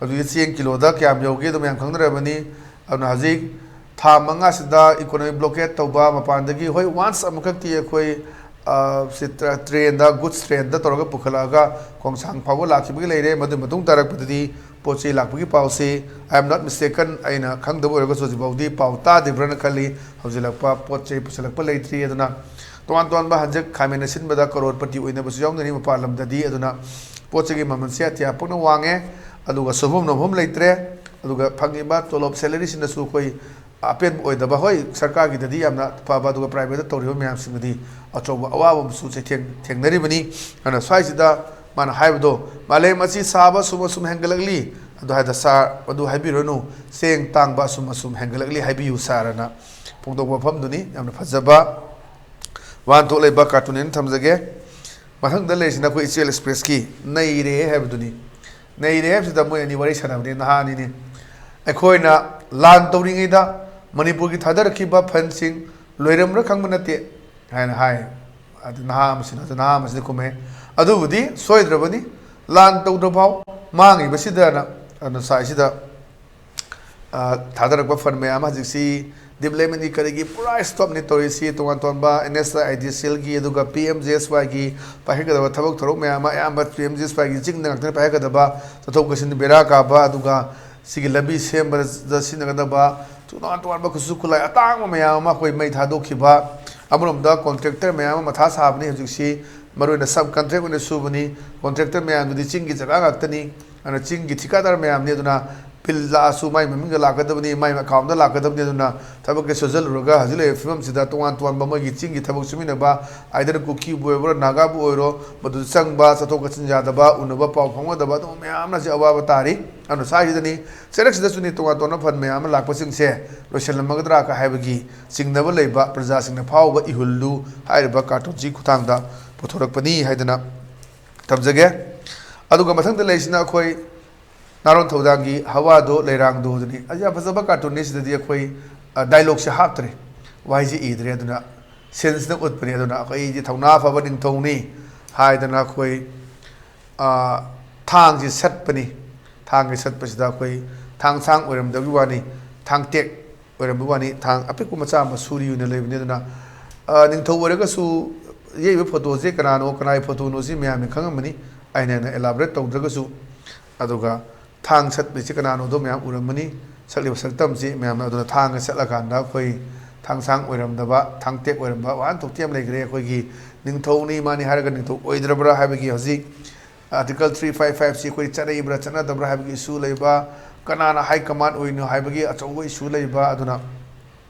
ꯍꯧꯖꯤꯛꯇꯤ ꯆꯦꯡ ꯀꯤꯂꯣꯗ ꯀꯌꯥꯝ ꯌꯧꯒꯦꯗꯣ ꯃꯌꯥꯝ ꯈꯪꯅꯔꯕꯅꯤ꯫ ꯑꯗꯨꯅ ꯍꯧꯖꯤꯛ ꯊꯥ ꯃꯉꯥꯁꯤꯗ ꯏꯀꯣꯅꯣꯃꯤꯛ ꯕ꯭ꯂꯣꯀꯦꯠ ꯇꯧꯕ, ꯃꯄꯥꯟꯗꯒꯤ, ꯍꯣꯏ, ꯋꯥꯟꯁ ꯑꯃꯨꯛꯈꯛꯇꯤ ꯑꯩꯈꯣꯏ, ꯑ, ꯁꯤ ꯇ꯭ꯔ-, ꯇ꯭ꯔꯦꯟꯗ, ꯒꯨꯗꯁ ꯇ꯭ꯔꯦꯟꯗ ꯇꯧꯔꯒ ꯄꯨꯈꯠꯂꯛꯑꯒ ꯈꯣꯡꯁꯥꯡ ꯐꯥꯎꯕ ꯂꯥꯛꯈꯤꯕꯒꯤ ꯂꯩꯔꯦ꯫ ꯃꯗꯨꯒꯤ ꯃꯇꯨꯡ ꯇꯥꯔꯛꯄꯗꯗꯤ ꯄꯣꯠ ꯆꯩ ꯂꯥꯛꯄꯒꯤ ꯄꯥꯎꯁꯤ, I am not mistaken, ꯑꯩꯅ ꯈꯪꯗꯕ ꯑꯣꯏꯔꯒꯁꯨ ꯍꯧꯖꯤꯛꯐꯥꯎꯗꯤ ꯄꯥꯎ ꯇꯥꯗ꯭ꯔꯤꯕ꯭ꯔꯅ ꯈꯜꯂꯤ꯫ ꯍꯧꯖꯤꯜꯂꯛꯄ ꯄꯣꯠ ꯆꯩ ꯄꯨꯁꯤꯜꯂꯛꯄ ꯂꯩꯇ꯭ꯔꯤ꯫ ꯑꯗꯨꯅ ꯇꯣꯉꯥꯟ ꯇꯣꯉꯥꯟꯕ ꯍꯟꯗꯛ ꯈꯥꯃꯦꯟ ꯑꯁꯤꯟꯕꯗ ꯀꯔꯣꯔꯄꯇꯤ ꯑꯣꯏꯅꯕꯁꯨ ꯌꯥꯎꯅꯔꯤ ꯃꯄꯥꯟ ꯂꯝꯗꯗꯤ꯫ ꯑꯗꯨꯅ ꯄꯣꯠ ꯆꯩꯒꯤ ꯃꯃꯜꯁꯦ ꯑꯇꯤꯌꯥ ꯄꯣꯛꯅ ꯋꯥꯡꯉꯦ, ꯑꯗꯨꯒ ꯁꯨꯐꯝ ꯅꯣꯝꯐꯝ ꯂꯩꯇ꯭ꯔꯦ, ꯑꯗꯨꯒ ꯐꯪꯉꯤꯕ ꯇꯣꯂꯣꯞ, ꯁꯦꯂꯔꯤꯁꯤꯅꯁꯨ ꯑꯩꯈꯣꯏ ꯑꯄꯦꯟꯕ ꯑꯣꯏꯗꯕ, ꯍꯣꯏ, ꯁꯔꯀꯥꯔꯒꯤꯗꯗꯤ ꯌꯥꯝꯅ ꯐꯕ, ꯑꯗꯨꯒ ꯄ꯭ꯔꯥꯏꯚꯦꯠꯇ ꯇꯧꯔꯤꯕ ꯃꯌꯥꯝꯁꯤꯡꯗꯗꯤ ꯑꯆꯧꯕ ꯑꯋꯥꯕ ꯑꯃꯁꯨ ꯆꯩꯊꯦꯡ-, ꯊꯦꯡꯅꯔꯤꯕꯅꯤ꯫ ꯑꯗꯨꯅ ꯁ꯭ꯋꯥꯏꯁꯤꯗ ꯃꯥꯅ ꯍꯥꯏꯕꯗꯣ, "ꯃꯥꯂꯦꯝ ꯑꯁꯤ ꯁꯥꯕ ꯑꯁꯨꯝ ꯑꯁꯨꯝ ꯍꯦꯟꯒꯠꯂꯛꯂꯤ", ꯑꯗꯨ ꯍꯥꯏꯗ, "ꯁꯥꯔ, ꯑꯗꯨ ꯍꯥꯏꯕꯤꯔꯨꯔꯅꯨ, ꯆꯦꯡ ꯇꯥꯡꯕ ꯑꯁꯨꯝ ꯑꯁꯨꯝ ꯍꯦꯟꯒꯠꯂꯛꯂꯤ ꯍꯥꯏꯕꯤꯌꯨ ꯁꯥꯔ" ꯑꯅ ꯐꯣꯡꯗꯣꯛꯄ ꯋꯥꯐꯝꯗꯨꯅꯤ꯫ ꯌꯥꯝꯅ ꯐꯖꯕ ꯋꯥꯍꯟꯊꯣꯛ ꯂꯩꯕ ꯀꯥꯔꯇꯨꯟ ꯑꯣꯏꯅ ꯊꯝꯖꯒꯦ꯫ ꯃꯊꯪꯗ ꯂꯩꯔꯤꯁꯤꯅ ꯑꯩꯈꯣꯏ ꯏꯆꯦꯜ ꯑꯦꯛꯁꯄ꯭ꯔꯦꯁꯀꯤ "ꯅꯩꯔꯦ" ꯍꯥꯏꯕꯗꯨꯅꯤ꯫ ꯅꯩꯔꯦ ꯍꯥꯏꯕꯁꯤꯗ ꯃꯣꯏ ꯑꯅꯤ ꯋꯥꯔꯤ ꯁꯥꯟꯅꯕꯅꯤ, ꯅꯍꯥ ꯑꯅꯤꯅꯤ꯫ "ꯑꯩꯈꯣꯏꯅ ꯂꯥꯟ ꯇꯧꯔꯤꯉꯩꯗ ꯃꯅꯤꯄꯨꯔꯒꯤ ꯊꯥꯗꯔꯛꯈꯤꯕ ꯐꯟꯁꯤꯡ ꯂꯣꯏꯔꯝꯕ꯭ꯔꯥ ꯈꯪꯕ ꯅꯠꯇꯦ" ꯍꯥꯏꯅ ꯍꯥꯏ꯫ ꯑꯗꯨ ꯅꯍꯥ ꯑꯃꯁꯤꯅ, ꯑꯗꯨ ꯅꯍꯥ ꯑꯃꯁꯤꯅ ꯈꯨꯝꯃꯦ, "ꯑꯗꯨꯕꯨꯗꯤ ꯁꯣꯏꯗ꯭ꯔꯕꯅꯤ, ꯂꯥꯟ ꯇꯧꯗ꯭ꯔꯐꯥꯎ ꯃꯥꯡꯉꯤꯕꯁꯤꯗꯅ", ꯑꯗꯨꯅ ꯁꯥꯏꯁꯤꯗ ꯑ, ꯊꯥꯗꯔꯛꯄ ꯐꯟ ꯃꯌꯥꯝ ꯑꯃ ꯍꯧꯖꯤꯛꯁꯤ ꯗꯤꯕ꯭ꯂꯞꯃꯦꯟꯒꯤ ꯀꯔꯤꯒꯤ ꯄꯨꯔꯥ ꯁ꯭ꯇꯣꯞꯅꯤ ꯇꯧꯔꯤꯁꯤ꯫ ꯇꯣꯉꯥꯟ ꯇꯣꯉꯥꯟꯕ ꯑꯦꯟ ꯑꯦꯁ ꯑꯥꯏ ꯗꯤ ꯁꯤ ꯑꯦꯜꯒꯤ, ꯑꯗꯨꯒ ꯄꯤ ꯑꯦꯝ ꯖꯤ ꯑꯦꯁ ꯋꯥꯏꯒꯤ ꯄꯥꯏꯈꯠꯀꯗꯕ ꯊꯕꯛ ꯊꯧꯔꯝ ꯃꯌꯥꯝ ꯑꯃ, ꯑꯌꯥꯝꯕ ꯄꯤ ꯑꯦꯝ ꯖꯤ ꯑꯦꯁ ꯋꯥꯏꯒꯤ ꯆꯤꯡꯗ ꯉꯥꯛꯇꯅꯤ ꯄꯥꯏꯈꯠꯀꯗꯕ꯫ ꯆꯠꯊꯣꯛ ꯆꯠꯁꯤꯟ ꯕꯦꯔꯥ ꯀꯥꯕ, ꯑꯗꯨꯒ ꯁꯤꯒꯤ ꯂꯝꯕꯤ ꯁꯦꯝꯕꯗ ꯁꯤꯖꯤꯟꯅꯒꯗꯕ ꯇꯣꯉꯥꯟ ꯇꯣꯉꯥꯟꯕ ꯈꯨꯠꯁꯨ ꯈꯨꯠꯂꯥꯏ ꯑꯇꯥꯡꯕ ꯃꯌꯥꯝ ꯑꯃ ꯑꯩꯈꯣꯏ ꯃꯩ ꯊꯥꯗꯣꯛꯈꯤꯕ꯫ ꯑꯃꯔꯣꯝꯗ ꯀꯣꯟꯇ꯭ꯔꯦꯛꯇꯔ ꯃꯌꯥꯝ ꯑꯃ ꯃꯊꯥ ꯁꯥꯕꯅꯤ ꯍꯧꯖꯤꯛꯁꯤ, ꯃꯔꯨꯑꯣꯏꯅ ꯁꯕ ꯀꯟꯇ꯭ꯔꯦꯛ ꯑꯣꯏꯅ ꯁꯨꯕꯅꯤ꯫ ꯀꯣꯟꯇ꯭ꯔꯦꯛꯇꯔ ꯃꯌꯥꯝꯗꯨꯗꯤ ꯆꯤꯡꯒꯤ ꯖꯒꯥ ꯉꯥꯛꯇꯅꯤ꯫ ꯑꯗꯨꯅ ꯆꯤꯡꯒꯤ ꯊꯤꯀꯥꯗꯥꯔ ꯃꯌꯥꯝꯅꯤ꯫ ꯑꯗꯨꯅ ꯕꯤꯜ ꯂꯥꯛꯑꯁꯨ, ꯃꯥꯏ ꯃꯃꯤꯡꯗ ꯂꯥꯛꯀꯗꯕꯅꯤ, ꯃꯥꯏ ꯑꯦꯀꯥꯎꯟꯗ ꯂꯥꯛꯀꯗꯕꯅꯤ꯫ ꯑꯗꯨꯅ ꯊꯕꯛꯀꯤ ꯁꯣꯏꯖꯜꯂꯨꯔꯒ ꯍꯧꯖꯤꯛ ꯂꯩꯔꯤꯕ ꯐꯤꯕꯝꯁꯤꯗ ꯇꯣꯉꯥꯟ ꯇꯣꯉꯥꯟꯕ ꯃꯣꯏꯒꯤ ꯆꯤꯡꯒꯤ ꯊꯕꯛ ꯁꯨꯃꯤꯟꯅꯕ, either ꯀꯨꯀꯤꯕꯨ ꯑꯣꯏꯔꯣ, ꯅꯥꯒꯥꯕꯨ ꯑꯣꯏꯔꯣ, ꯃꯗꯨꯗ ꯆꯪꯕ, ꯆꯠꯊꯣꯛ ꯆꯠꯁꯤꯟ ꯌꯥꯗꯕ, ꯎꯅꯕ, ꯄꯥꯎ ꯐꯥꯎꯅꯗꯕ, ꯑꯗꯨꯒꯨꯝꯕ ꯃꯌꯥꯝ ꯑꯁꯤ ꯑꯋꯥꯕ ꯇꯥꯔꯤ꯫ ꯑꯗꯨꯅ ꯁ꯭ꯋꯥꯏꯁꯤꯗꯅꯤ, ꯆꯩꯔꯛꯁꯤꯗꯁꯨꯅꯤ ꯇꯣꯉꯥꯟ ꯇꯣꯉꯥꯟꯕ ꯐꯟ ꯃꯌꯥꯝ ꯑꯃ ꯂꯥꯛꯄꯁꯤꯡꯁꯦ ꯂꯣꯏꯁꯤꯜꯂꯝꯃꯒꯗ꯭ꯔꯥ ꯀ ꯍꯥꯏꯕꯒꯤ ꯆꯤꯡꯅꯕ ꯂꯩꯕ, ꯄ꯭ꯔꯖꯥꯁꯤꯡꯅ ꯐꯥꯎꯕ ꯏꯍꯨꯜꯗꯨ ꯍꯥꯏꯔꯤꯕ ꯀꯥꯔꯇꯨꯟꯁꯤ ꯈꯨꯠꯊꯥꯡꯗ ꯄꯨꯊꯣꯔꯛꯄꯅꯤ ꯍꯥꯏꯗꯅ ꯊꯝꯖꯒꯦ꯫ ꯑꯗꯨꯒ ꯃꯊꯪꯗ ꯂꯩꯔꯤꯁꯤꯅ ꯑꯩꯈꯣꯏ ꯅꯥꯔꯣꯟ ꯊꯧꯗꯥꯡꯒꯤ ꯍꯋꯥꯗꯣ ꯂꯩꯔꯥꯡꯗꯣ ꯑꯗꯨꯅꯤ꯫ ꯑꯁꯤ ꯌꯥꯝ ꯐꯖꯕ ꯀꯥꯔꯇꯨꯟꯅꯤ꯫ ꯁꯤꯗꯗꯤ ꯑꯩꯈꯣꯏ, ꯑ, ꯗꯥꯏꯂꯣꯛꯁꯦ ꯍꯥꯞꯇ꯭ꯔꯦ, ꯋꯥꯍꯩꯁꯦ ꯏꯗ꯭ꯔꯦ꯫ ꯑꯗꯨꯅ ꯁꯦꯟꯁꯅ ꯎꯠꯄꯅꯦ꯫ ꯑꯗꯨꯅ ꯑꯩꯈꯣꯏꯗꯤ ꯊꯧꯅꯥ ꯐꯕ ꯅꯤꯡꯊꯧꯅꯤ ꯍꯥꯏꯗꯅ ꯑꯩꯈꯣꯏ, ꯑ, ꯊꯥꯡꯁꯤ ꯁꯠꯄꯅꯤ꯫ ꯊꯥꯡꯁꯤ ꯁꯠꯄꯁꯤꯗ ꯑꯩꯈꯣꯏ ꯊꯥꯡꯁꯥꯡ ꯑꯣꯏꯔꯝꯗꯕꯒꯤ ꯋꯥꯅꯤ, ꯊꯥꯡꯇꯦꯛ ꯑꯣꯏꯔꯝꯕ ꯋꯥꯅꯤ꯫ ꯊꯥꯡ ꯑꯄꯤꯛꯄ ꯃꯆꯥ ꯑꯃ ꯁꯨꯔꯤ ꯑꯣꯏꯅ ꯂꯩꯕꯅꯤ꯫ ꯑꯗꯨꯅ, ꯑ, ꯅꯤꯡꯊꯧ ꯑꯣꯏꯔꯒꯁꯨ ꯌꯦꯛꯏꯕ ꯐꯣꯇꯣꯁꯦ ꯀꯅꯥꯅꯣ, ꯀꯅꯥꯒꯤ ꯐꯣꯇꯣꯅꯣ ꯁꯤ ꯃꯌꯥꯝꯅ ꯈꯪꯉꯝꯃꯅꯤ꯫ ꯑꯩꯅ ꯍꯦꯟꯅ elaborate ꯇꯧꯗ꯭ꯔꯒꯁꯨ꯫ ꯑꯗꯨꯒ ꯊꯥꯡ ꯁꯠꯄꯁꯤ ꯀꯅꯥꯅꯣꯗꯣ ꯃꯌꯥꯝ ꯎꯔꯝꯃꯅꯤ꯫ ꯁꯛꯂꯤꯕ ꯁꯛꯇꯝꯁꯤ ꯃꯌꯥꯝꯅ꯫ ꯑꯗꯨꯅ ꯊꯥꯡꯒ ꯁꯠꯂꯀꯥꯟꯗ ꯑꯩꯈꯣꯏ ꯊꯥꯡꯁꯥꯡ ꯑꯣꯏꯔꯝꯗꯕ, ꯊꯥꯡꯇꯦꯛ ꯑꯣꯏꯔꯝꯕ ꯋꯥꯍꯟꯊꯣꯛꯇꯤ ꯌꯥꯝ ꯂꯩꯈ꯭ꯔꯦ꯫ ꯑꯩꯈꯣꯏꯒꯤ ꯅꯤꯡꯊꯧꯅꯤ, ꯃꯥꯅꯤ ꯍꯥꯏꯔꯒ ꯅꯤꯡꯊꯧ ꯑꯣꯏꯗ꯭ꯔꯕ꯭ꯔꯥ ꯍꯥꯏꯕꯒꯤ ꯍꯧꯖꯤꯛ Article three five five ꯁꯤ ꯑꯩꯈꯣꯏ ꯆꯠꯅꯩꯕ꯭ꯔꯥ ꯆꯠꯅꯗꯕ꯭ꯔꯥ ꯍꯥꯏꯕꯒꯤ issue ꯂꯩꯕ, ꯀꯅꯥꯅ high command ꯑꯣꯏꯅꯣ ꯍꯥꯏꯕꯒꯤ ꯑꯆꯧꯕ issue ꯂꯩꯕ꯫ ꯑꯗꯨꯅ,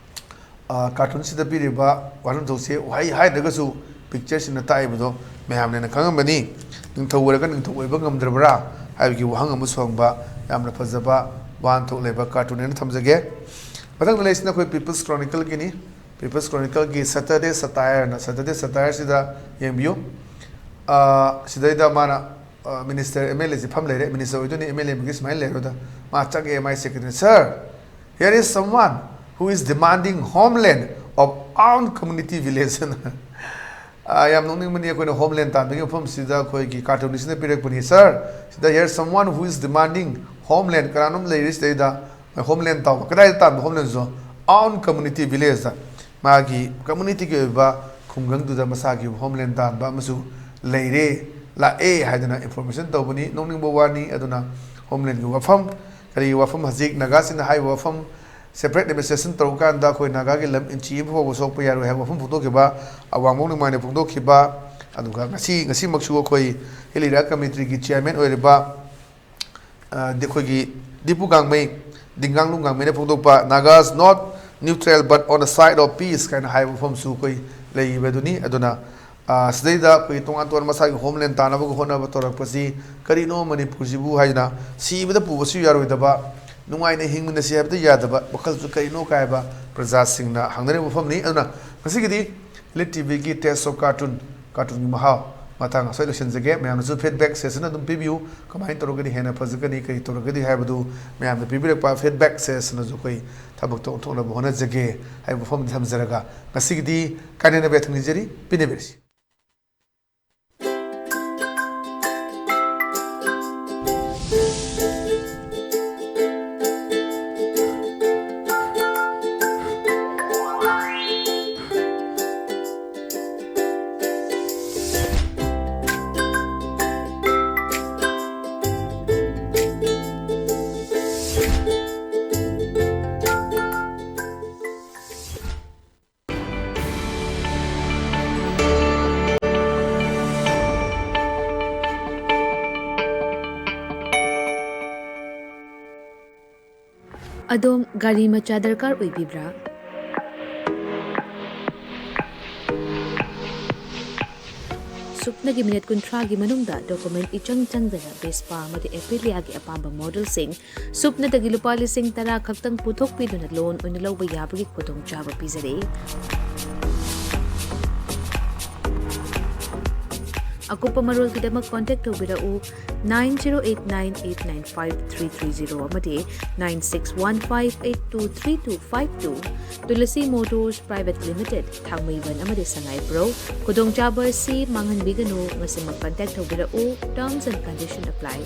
ꯑ, ꯀꯥꯔꯇꯨꯟꯁꯤꯗ ꯄꯤꯔꯤꯕ ꯋꯥꯍꯟꯊꯣꯛꯁꯦ ꯋꯥꯍꯩ ꯍꯥꯏꯗ꯭ꯔꯒꯁꯨ ꯄꯤꯛꯆꯔꯁꯤꯅ ꯇꯥꯛꯏꯕꯗꯣ ꯃꯌꯥꯝꯅ ꯍꯦꯟꯅ ꯈꯪꯉꯝꯒꯅꯤ꯫ ꯅꯤꯡꯊꯧ ꯑꯣꯏꯔꯒ ꯅꯤꯡꯊꯧ ꯑꯣꯏꯕ ꯉꯝꯗ꯭ꯔꯕ꯭ꯔꯥ ꯍꯥꯏꯕꯒꯤ ꯋꯥꯍꯪ ꯑꯃꯁꯨ ꯍꯪꯕ, ꯌꯥꯝꯅ ꯐꯖꯕ ꯋꯥꯍꯟꯊꯣꯛ ꯂꯩꯕ ꯀꯥꯔꯇꯨꯟ ꯍꯥꯏꯅ ꯊꯝꯖꯒꯦ꯫ ꯃꯊꯪꯗ ꯂꯩꯔꯤꯁꯤꯅ ꯑꯩꯈꯣꯏ People's Chronicleꯒꯤꯅꯤ꯫ People's Chronicleꯒꯤ Saturday Satire ꯍꯥꯏꯅ, Saturday Satire ꯁꯤꯗ ꯌꯦꯡꯕꯤꯌꯨ꯫ ꯑ, ꯁꯤꯗꯩꯗ ꯃꯥꯅ, ꯑ, minister, M L A ꯁꯤ ꯐꯝ ꯂꯩꯔꯦ, minister ꯑꯣꯏꯗꯣꯏꯅꯤ, M L A ꯑꯃꯒꯤ ꯁꯨꯃꯥꯏꯅ ꯂꯩꯔꯦ꯫ ꯑꯗ ꯃꯥ ꯆꯪꯉꯛꯑꯦ, ꯃꯥꯏ secretary, "Sir, here is someone who is demanding homeland of our community village." ꯑ, ꯌꯥꯝ ꯅꯣꯛꯅꯤꯡꯕꯅꯤ꯫ ꯑꯩꯈꯣꯏꯅ homeland ꯇꯥꯟꯕꯒꯤ ꯃꯐꯝꯁꯤꯗ ꯑꯩꯈꯣꯏꯒꯤ ꯀꯥꯔꯇꯨꯟꯁꯤꯅ ꯄꯤꯔꯛꯄꯅꯤ, "Sir, ꯁꯤꯗ here someone who is demanding homeland, ꯀꯅꯥꯅꯣꯝ ꯂꯩꯔꯤ ꯁꯤꯗꯩꯗ, ꯍꯣꯝꯂꯦꯟ ꯇꯥꯎꯕ꯫ ꯀꯗꯥꯏꯗ ꯇꯥꯟꯕ ꯍꯣꯝꯂꯦꯟꯁꯨ? ꯑꯣꯟ ꯀꯝꯃ꯭ꯌꯨꯅꯤꯇꯤ ꯚꯤꯂꯦꯖꯇ, ꯃꯥꯒꯤ ꯀꯝꯃ꯭ꯌꯨꯅꯤꯇꯤꯒꯤ ꯑꯣꯏꯕ ꯈꯨꯡꯒꯪꯗꯨꯗ ꯃꯁꯥꯒꯤ ꯍꯣꯝꯂꯦꯟ ꯇꯥꯟꯕ ꯑꯃꯁꯨ ꯂꯩꯔꯦ, ꯂꯥꯛꯑꯦ ꯍꯥꯏꯗꯅ ꯏꯟꯐꯣꯔꯃꯦꯁꯟ ꯇꯧꯕꯅꯤ꯫ ꯅꯣꯛꯅꯤꯡꯕ ꯋꯥꯅꯤ꯫ ꯑꯗꯨꯅ ꯍꯣꯝꯂꯦꯟꯒꯤ ꯋꯥꯐꯝ, ꯀꯔꯤꯒꯤ ꯋꯥꯐꯝ? ꯍꯧꯖꯤꯛ ꯅꯥꯒꯥꯁꯤꯡꯅ ꯍꯥꯏꯔꯤꯕ ꯋꯥꯐꯝ, ꯁꯦꯄꯔꯦꯠ ꯑꯦꯗꯃꯤꯅꯤꯁꯇ꯭ꯔꯦꯁꯟ ꯇꯧꯔꯀꯥꯟꯗ ꯑꯩꯈꯣꯏ ꯅꯥꯒꯥꯒꯤ ꯂꯝ ꯏꯟꯆꯤ ꯑꯃ ꯐꯥꯎꯕ ꯁꯣꯛꯄ ꯌꯥꯔꯣꯏ ꯍꯥꯏꯕ ꯋꯥꯐꯝ ꯐꯣꯡꯗꯣꯛꯈꯤꯕ, ꯑꯋꯥꯡꯕꯣꯛ ꯅꯣꯡꯃꯥꯏꯅ ꯐꯣꯡꯗꯣꯛꯈꯤꯕ, ꯑꯗꯨꯒ ꯉꯁꯤ, ꯉꯁꯤꯃꯛꯁꯨ ꯑꯩꯈꯣꯏ ꯍꯤꯜ ꯑꯦꯔꯤꯌꯥ ꯀꯃꯤꯇꯤꯒꯤ ꯆꯤꯌꯔꯃꯦꯟ ꯑꯣꯏꯔꯤꯕ ꯑ, ꯑꯩꯈꯣꯏꯒꯤ ꯗꯤꯄꯨ ꯒꯥꯡꯃꯩ, ꯗꯤꯡꯒꯥꯡꯂꯨꯡ ꯒꯥꯡꯃꯩꯅ ꯐꯣꯡꯗꯣꯛꯄ "Nagas not neutral but on the side of peace" ꯀꯥꯏꯅ ꯍꯥꯏꯕ ꯋꯥꯐꯝꯁꯨ ꯑꯩꯈꯣꯏ ꯂꯩꯔꯤꯕꯗꯨꯅꯤ꯫ ꯑꯗꯨꯅ, ꯑ, ꯁꯤꯗꯩꯗ ꯑꯩꯈꯣꯏ ꯇꯣꯉꯥꯟ ꯇꯣꯉꯥꯟꯕ ꯃꯁꯥꯒꯤ ꯍꯣꯝꯂꯦꯟ ꯇꯥꯟꯅꯕꯒꯤ ꯍꯣꯠꯅꯕ ꯇꯧꯔꯛꯄꯁꯤ ꯀꯔꯤꯅꯣ ꯃꯅꯤꯄꯨꯔꯁꯤꯕꯨ ꯍꯥꯏꯗꯅ ꯁꯤꯕꯗ ꯄꯨꯕꯁꯨ ꯌꯥꯔꯣꯏꯗꯕ, ꯅꯨꯡꯉꯥꯏꯅ ꯍꯤꯡꯃꯤꯟꯅꯁꯤ ꯍꯥꯏꯕꯗ ꯌꯥꯗꯕ ꯋꯥꯈꯜꯁꯨ ꯀꯔꯤꯅꯣ ꯀꯥꯏꯕ ꯄ꯭ꯔꯖꯥꯁꯤꯡꯅ ꯍꯪꯅꯔꯤꯕ ꯋꯥꯐꯝꯅꯤ꯫ ꯑꯗꯨꯅ ꯉꯁꯤꯒꯤꯗꯤ ꯏꯂꯤꯠ ꯇꯤ ꯚꯤꯒꯤ Taste of Cartoon, ꯀꯥꯔꯇꯨꯟꯒꯤ ꯃꯍꯥꯎ ꯃꯇꯥꯡ ꯑꯁ꯭ꯋꯥꯏ ꯂꯣꯏꯁꯤꯟꯖꯒꯦ꯫ ꯃꯌꯥꯝꯅꯁꯨ ꯐꯤꯗꯕꯦꯛ ꯁꯦꯁꯟ ꯑꯗꯨꯝ ꯄꯤꯕꯤꯌꯨ꯫ ꯀꯃꯥꯏꯅ ꯇꯧꯔꯒꯗꯤ ꯍꯦꯟꯅ ꯐꯖꯒꯅꯤ, ꯀꯔꯤ ꯇꯧꯔꯒꯗꯤ ꯍꯥꯏꯕꯗꯨ ꯃꯌꯥꯝꯅ ꯄꯤꯕꯤꯔꯛꯄ ꯐꯤꯗꯕꯦꯛ ꯁꯦꯁꯟꯅꯁꯨ ꯑꯩꯈꯣꯏ ꯊꯕꯛꯇ ꯑꯣꯟꯊꯣꯛꯅꯕ ꯍꯣꯠꯅꯖꯒꯦ ꯍꯥꯏꯕ ꯋꯥꯐꯝꯗ ꯊꯝꯖꯔꯒ ꯉꯁꯤꯒꯤꯗꯤ ꯀꯥꯏꯅꯅꯕ ꯌꯥꯊꯪ ꯅꯤꯖꯔꯤ꯫ ꯄꯤꯅꯕꯤꯔꯁꯤ꯫ ꯑꯗꯣꯝ ꯒꯥꯔꯤ ꯃꯆꯥ ꯗꯔꯀꯥꯔ ꯑꯣꯏꯕꯤꯕ꯭ꯔꯥ? ꯁꯨꯞꯅꯒꯤ ꯃꯤꯅꯤꯠ ꯀꯨꯟꯊ꯭ꯔꯥꯒꯤ ꯃꯅꯨꯡꯗ ꯗꯣꯀꯨꯃꯦꯟ ꯏꯆꯪ ꯆꯪꯗꯅ ꯚꯦꯁꯄꯥ ꯑꯃꯗꯤ ꯑꯦꯄꯤꯂꯤꯌꯥꯒꯤ ꯑꯄꯥꯝꯕ ꯃꯣꯗꯦꯜꯁꯤꯡ ꯁꯨꯞꯅꯗꯒꯤ ꯂꯨꯄꯥ ꯂꯤꯁꯤꯡ ꯇꯔꯥ ꯈꯛꯇꯪ ꯄꯨꯊꯣꯛꯄꯤꯗꯨꯅ ꯂꯣꯟ ꯑꯣꯏꯅ ꯂꯧꯕ ꯌꯥꯕꯒꯤ ꯈꯨꯗꯣꯡꯆꯥꯕ ꯄꯤꯖꯔꯤ꯫ ꯑꯀꯨꯞꯄ ꯃꯔꯣꯜꯒꯤꯗꯃꯛ ꯀꯣꯟꯇꯦꯛ ꯇꯧꯕꯤꯔꯛꯎ, nine zero eight nine eight nine five three three zero ꯑꯃꯗꯤ nine six one five eight two three two five two꯫ Tulsi motors private limited, Thangmeiband ꯑꯃꯗꯤ ꯁꯉꯥꯏꯄ꯭ꯔꯧ꯫ ꯈꯨꯗꯣꯡꯆꯥꯕ ꯑꯁꯤ ꯃꯥꯡꯍꯟꯕꯤꯒꯅꯨ, ꯃꯁꯤꯃꯛ ꯀꯟꯇꯦꯛ ꯇꯧꯕꯤꯔꯛꯎ꯫ Terms and condition apply꯫